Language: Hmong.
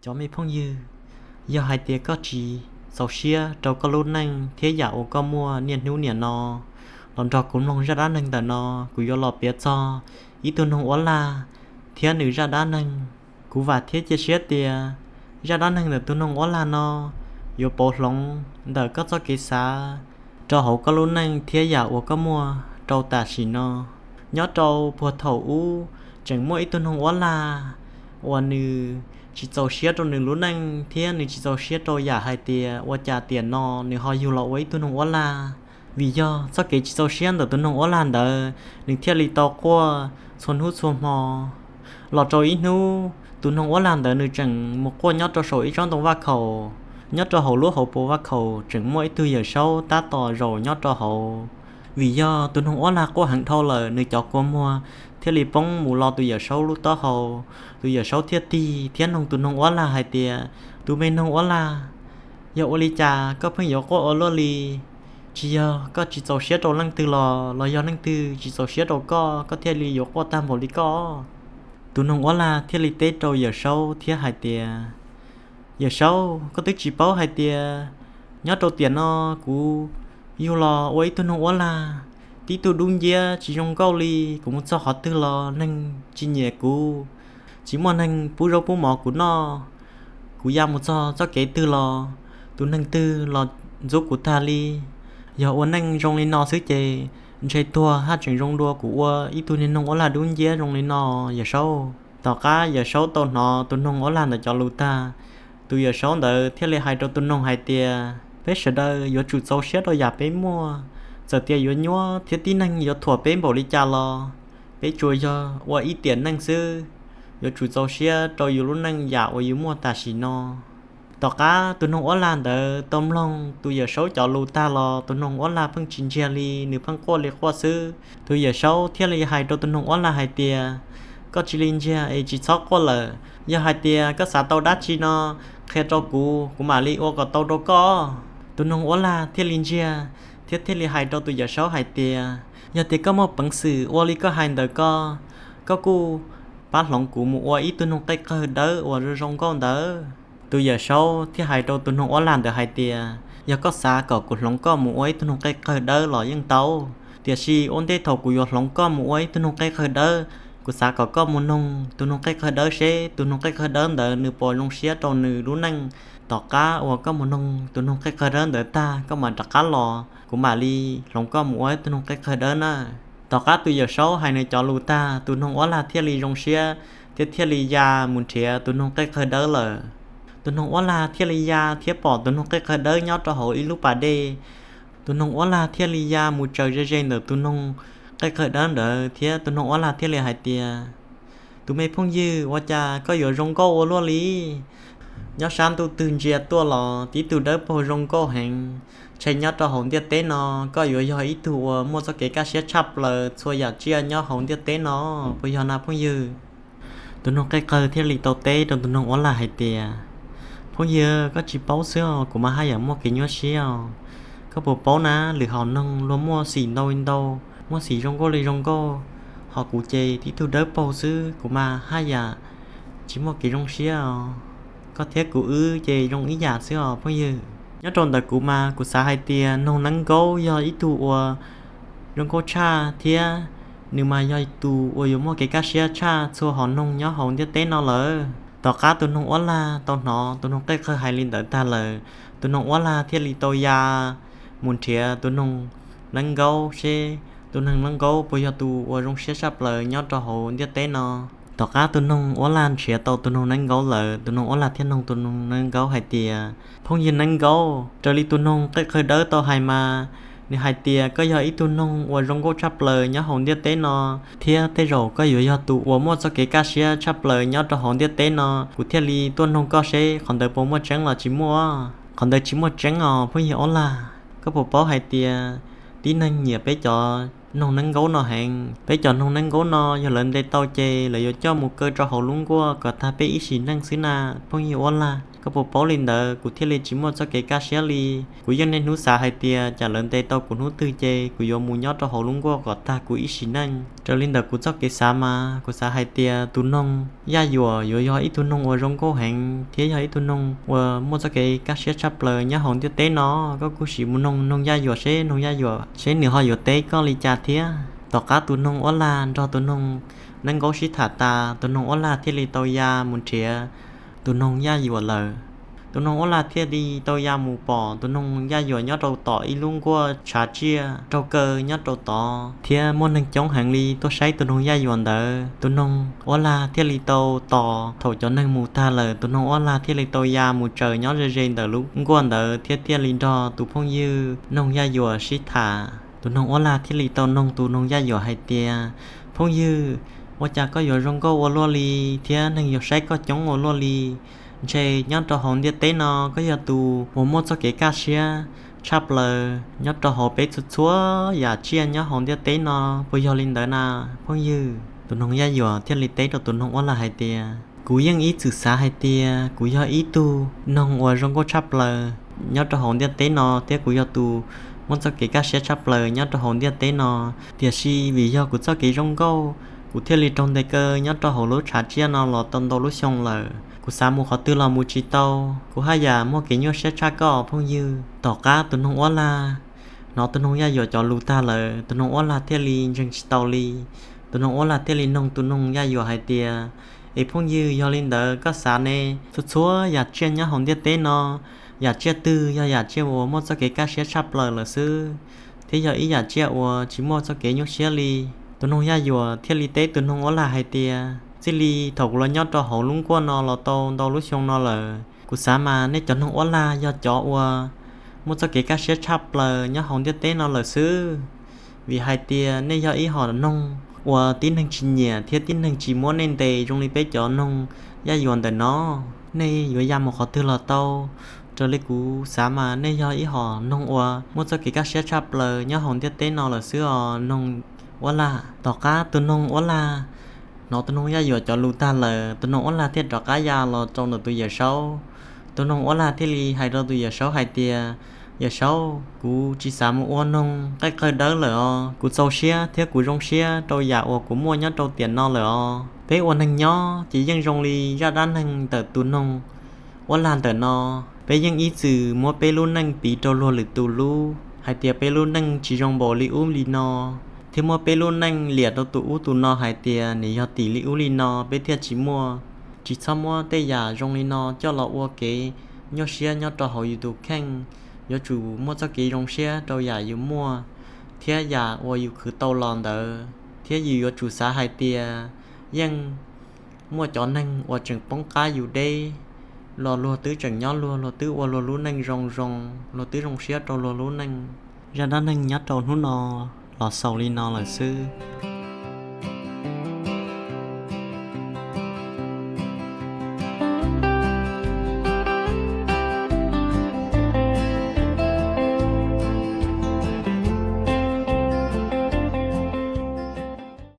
Cov me phooj ywg, yog hais tias koj tsis txaus siab rau koj lub neej thiab yam uas koj muaj niaj hnub niam no los nrog kuv mloog zaj dab neeg ntawm no, kuv yuav los piav txog ib tug noog uab lag thiab nws zaj dab neeg. Kuv vam thiab cia siab tias zaj dab neeg ntawm tus noog uab lag no yuav pauv hloov ntawm koj txoj kev xav rau hauv koj lub neej thiab yam uas koj muaj rau tam sim no. Nyob rau puag thaum ub, tseem muaj ib tug noog uab lag uas nws tsis txaus siab rau nws lub neej thiab nws tsis txaus siab rau yam hais tias ua cas tiam no nws ho yug los ua ib tug noog uab lag. Vim yog txoj kev tsis txaus siab ntawm tus noog uab lag ntawd, nws thiaj li tau quaj txhua hnub txhua hmo. Los rau ib hnub, tus noog uab lag ntawd nws tseem mus quaj nyob rau saum ib tsob ntoo vaj khaum. Nyob rau hauv lub hauv paus vaj khaum tseem muaj ib tug yawm saub tab tom zaum nyob rau hauv. Vim yog tus noog uab lag quaj heev dhau lawm, nws cov kua muag thiaj li poob mus lo tus yawm saub lub taub hau. Tus yawm saub thiaj tig thiab noog tus noog uab lag hais tias, tus me noog uab lag, yog ua li cas koj pheej yuav quaj ua luaj li? Tsis yog koj tsis txaus siab rau leej twg los los yog leej twg tsis txaus siab rau koj, koj thiaj li yuav quaj tag npaum li koj? Tus noog uab lag thiaj li teb rau yawm saub thiab hais tias, yawm saub, koj twb tsis paub hais tias nyob rau tiam no kuv yug los ua ib tug noog uab lag, tib tug dub nciab tsis zoo nkauj li. Kuv mus txog qhov twg los neeg tsis nyiam kuv, tsis muaj neeg pub zaub pub mov kuv noj. Kuv ya mus txog txoj kev twg los tus neeg twg los ntxub kuv tag li. Yog ua neej zoo li no xwb ces ntshe tuag haj tseem zoo dua kuv ua ib tug niag noog uab lag dub nciab zoo li no, yawm saub. Tom qab yawm saub tau hnov tus noog uab lag ntawd cov lus tag, tus yawm saub ntawd thiaj li hais rau tus noog hais tias, peb sawv daws yuav tsum txaus siab rau yam peb muaj. Txawm tias yuav nyuaj thiab tib neeg yuav thuam peb npaum li cas los peb tsuas yog ua ib tiam neej xwb. Yuav tsum txaus siab rau yus lub neej yam uas yus muaj tam sim no. Tom qab tus noog uab lag ntawd tau mloog tus yawm saub cov lus tag los tus noog uab lag pheej tsis ntsiag li, nws pheej quaj li quaj xwb. Tus yawm saub thiaj li hais rau tus noog uab lag hais tias, koj cia li ntsiag es tsis txhob quaj lawm. Yog hais tias koj xav tau dab tsi no, qhia rau kuv, kuv mam li ua kom tau rau koj. Tus noog uab lag thiaj li ntsiag thiab thiaj li hais rau tus yawm saub hais tias, yog tias koj muaj peev xwm ua li koj hais ntawd ko, koj kuj pab hloov kuv mus ua ib tug noog qej qawg dawb uas zoo zoo nkauj ntawd. Tus yawm saub thiaj hais rau tus noog uab lag ntawd hais tias, yog koj xav kom kuv hloov koj mus ua ib tug noog qej qawg dawb los yeej tau, tiam sis ua ntej thaum kuv yuav hloov koj mus ua ib tug noog qej qawg dawb, kuv xav kom koj mus noog tus noog qej qawg dawb seb tus noog qej qawg dawb ntawd nws puas zoo siab rau nws lub neej. Tom qab uas koj mus noog tus noog qej qawg dawb ntawd tag, koj mam rov qab los, kuv mam li hloov koj mus ua ib tug noog qej qawg dawb na. Tom qab tus yawm saub hais nws cov lus tag, tus noog uab lag thiaj li zoo siab thiab thiaj li ya mus nrhiav tus noog qej qawg dawb lawm. Tus noog uab lag thiaj li ya thiab pom tus noog qej qawg dawb nyob rau hauv ib lub pas dej. Tus noog uab lag thiaj li ya mus tsaws ze ze ntawm tus noog qej qawg dawb ntawd thiab tus noog uab lag thiaj li hais tias, tus me phooj ywg, ua cas koj yuav zoo nkauj ua luaj li? Nyob sab ntuj twg ntsia tuaj los tib tug dawb paug zoo nkauj heev. Ntshe nyob rau hauv ntiaj teb no koj yuav yog ib tug uas muaj txoj kev kaj siab tshaj plaws txhua yam tsiaj nyob hauv ntiaj teb no, puas yog na phooj ywg? Tus noog qej qawg thiaj li tau teb rau tus noog uab lag hais tias, phooj ywg, koj tsis paub xwb os, kuv mas haj yam muaj kev nyuaj siab os. Koj puas paub na, lwm hom noog luag muaj xim ntau li ntau, muaj xim zoo nkauj li zoo nkauj, ho kuv ces tib tug dawb paug xwb, kuv mas haj yam tsis muaj kev zoo siab os. Koj thiab kuv wb ces zoo ib yam xwb os phooj ywg. Nyob rau ntawm kuv mas kuv xav hais tias noog neeb nkaub yog ib tug uas zoo nkauj tshaj thiab nws mas yog tus uas yuav muaj kev kaj siab tshaj txhua hom noog nyob hauv ntiaj teb no lawm. Tom qab tus noog uab lag tau hnov tus noog qej qawg hais li ntawd tag lawm, tus noog uab lag thiaj li tau ya mus nrhiav tus noog neeb nkaub seb tus noog neeb nkaub puas yog tus uas zoo siab tshaj plaws nyob rau hauv ntiaj teb no. Tom qab tus noog uab lag nrhiav tau tus noog neeb nkaub lawm, tus noog uab lag thiaj noog tus noog neeb nkaub hais tias, phooj ywg neeb nkaub, raws li tus noog qej qawg dawb tau hais mas, nws hais tias koj yog ib tug noog uas zoo nkauj tshaj plaws nyob hauv ntiaj teb no, thiab tej zaum koj yuav yog tus uas muaj txoj kev kaj siab tshaj plaws nyob rau hauv ntiaj teb no, kuv thiaj li tuaj noog koj seb qhov ntawd puas muaj tseeb los tsis muaj. Qhov ntawd tsis muaj tseeb os phooj ywg uab lag. Koj puas paub hais tias tib neeg nyiam peb cov noog neeb nkaub no heev. Peb cov noog neeb nkaub no yog lawv ntes tau ces lawv yuav coj mus kaw rau hauv lub nkuaj kom tag peb ib sim neej xwb na. Phooj ywg Uab Lag, koj puas paub li ntawd? Kuv thiaj li tsis muaj txoj kev kaj siab li. Kuv yeej niaj hnub xav hais tias cas lawv ntes tau kuv hnub twg ces kuv yuav mus nyob rau hauv lub nkuaj kom tag kuv ib sim neej. Raws li ntawm kuv txoj kev xav mas kuv xav hais tias tus noog Yaj Yuam yuav yog ib tug noog uas zoo nkauj heev thiab yog ib tug noog uas muaj txoj kev kaj siab tshaj plaws nyob hauv ntiaj teb no. Koj kuj sim mus noog noog Yaj Yuam seb noog Yaj Yuam seb nws ho yuav teb koj li cas thiab. Tom qab tus noog Uab Lag nrog tus noog neeb nkaub sib tham tas, tus noog Uab Lag thiaj li tau ya mus nrhiav tus noog Yaj Yuam lawm. Tus noog Uab Lag thiaj li tau ya mus pom tus noog Yaj Yuam nyob rau tom ib lub nkuaj tshav tsiaj raug kaw nyob rau tod, thiab muaj neeg coob heev li tuaj saib tus noog Yaj Yuam ntawd. Tus noog Uab Lag thiaj li tau tos thaum cov neeg mus tag lawm, tus noog Uab Lag thiaj li tau ya mus tsaws nyob ze ze ntawm lub nkuaj ntawd thiab thiaj li nrog tus phooj ywg noog Yaj Yuam sib tham. Tus noog Uab Lag thiaj li tau noog tus noog Yaj Yuam hais tias, phooj ywg, ua cas koj yuav zoo nkauj ua luaj li thiab neeg yuav saib koj coob ua luaj li? Ntshe nyob rau hauv ntiaj teb no koj yog tus uas muaj txoj kev kaj siab tshaj plaws nyob rau hauv peb txhua txhua yam tsiaj nyob hauv ntiaj teb no, puas yog li ntawd na, phooj ywg? Tus noog Yaj Yuam thiaj li teb rau tus noog Uab Lag hais tias, kuv yeej ib txwm xav hais tias kuv yog ib tug noog uas zoo nkauj tshaj plaws nyob rau hauv ntiaj teb no thiab kuv yog tus muaj txoj kev kaj siab tshaj plaws nyob rau hauv ntiaj teb no, tiam sis vim yog kuv txoj kev zoo nkauj, kuv thiaj li raug ntes kaw nyob rau hauv lub tshav tsiaj no los tau ntau lub xyoo lawm. Kuv xav mus qhov twg los mus tsis tau, kuv haj yam muaj kev nyuaj siab tshaj koj phooj ywg. Tom qab tus noog Uab Lag hnov tus noog Yaj Yuam cov lus tag lawm, tus noog Uab Lag thiaj li ntseeg tsis tau li. Tus noog Uab Lag thiaj li noog tus noog Yaj Yuam hais tias, es phooj ywg, yog li ntawd koj xav ne, txhua txhua yam tsiaj nyob hauv ntiaj teb no, yam tsiaj twg yog yam tsiaj uas muaj txoj kev kaj siab tshaj plaws lawm xwb, thiab yog ib yam tsiaj uas tsis muaj txoj kev nyuaj siab li? Tus noog Yaj Yuam thiaj li teb tus noog Uab Lag hais tias, txij li thaum kuv los nyob rau hauv lub nkuaj no los tau ntau lub xyoo no lawm, kuv xav mas nej cov noog Uab Lag yog cov uas muaj txoj kev kaj siab tshaj plaws nyob hauv ntiaj teb no lawm xwb. Vim hais tias nej yog ib hom noog uas tib neeg tsis nyiam thiab tib neeg tsis muab nej ntes zoo li peb cov noog Yaj Yuam ntawm no, nej yuav ya mus qhov twg los tau. Raws li kuv xav mas nej yog ib hom noog uas muaj txoj kev kaj siab tshaj plaws nyob hauv ntiaj teb no lawm xwb os noog Uab Lag. Tom qab tus noog Uab Lag hnov tus noog Yaj Yuam cov lus tag lawm, tus noog Uab Lag thiaj rov qab ya los rau ntawm tus Yawm Saub. Tus noog Uab Lag thiaj li hais rau tus Yawm Saub hais tias, Yawm Saub, kuv tsis xav mus ua noog qaij qawg dawb lawm os. Kuv txaus siab thiab kuv zoo siab rau yam uas kuv muaj nyob rau tiam no lawm os. Peb ua neeg nyob ces yeej zoo li zaj dab neeg ntawm tus noog Uab Lag ntawm no. Peb yeej ib txwm muab peb lub neej piv rau luag lwm tus lub hais tias peb lub neej tsis zoo npaum li ub li no, thiab muab peb lub neej liam rau tus ub tus no hais tias nws yog tim li ub li no peb thiaj tsis muaj. Tsis txhob muab tej yam zoo li no coj los ua kev nyuaj siab nyob rau hauv yus tus kheej. Yuav tsum muaj txoj kev zoo siab rau yam yus muaj thiab yam uas yus khwv tau los ntawd, thiab yus yuav tsum xav hais tias yeej muaj cov neeg uas tseem poob qab yus deb los luag twb tseem nyob luag, luag twb ua luag lub neej zoo zoo, luag twb zoo siab rau luag lub neej. Zaj dab neeg nyob rau hnub no los xaus li no lawm xwb.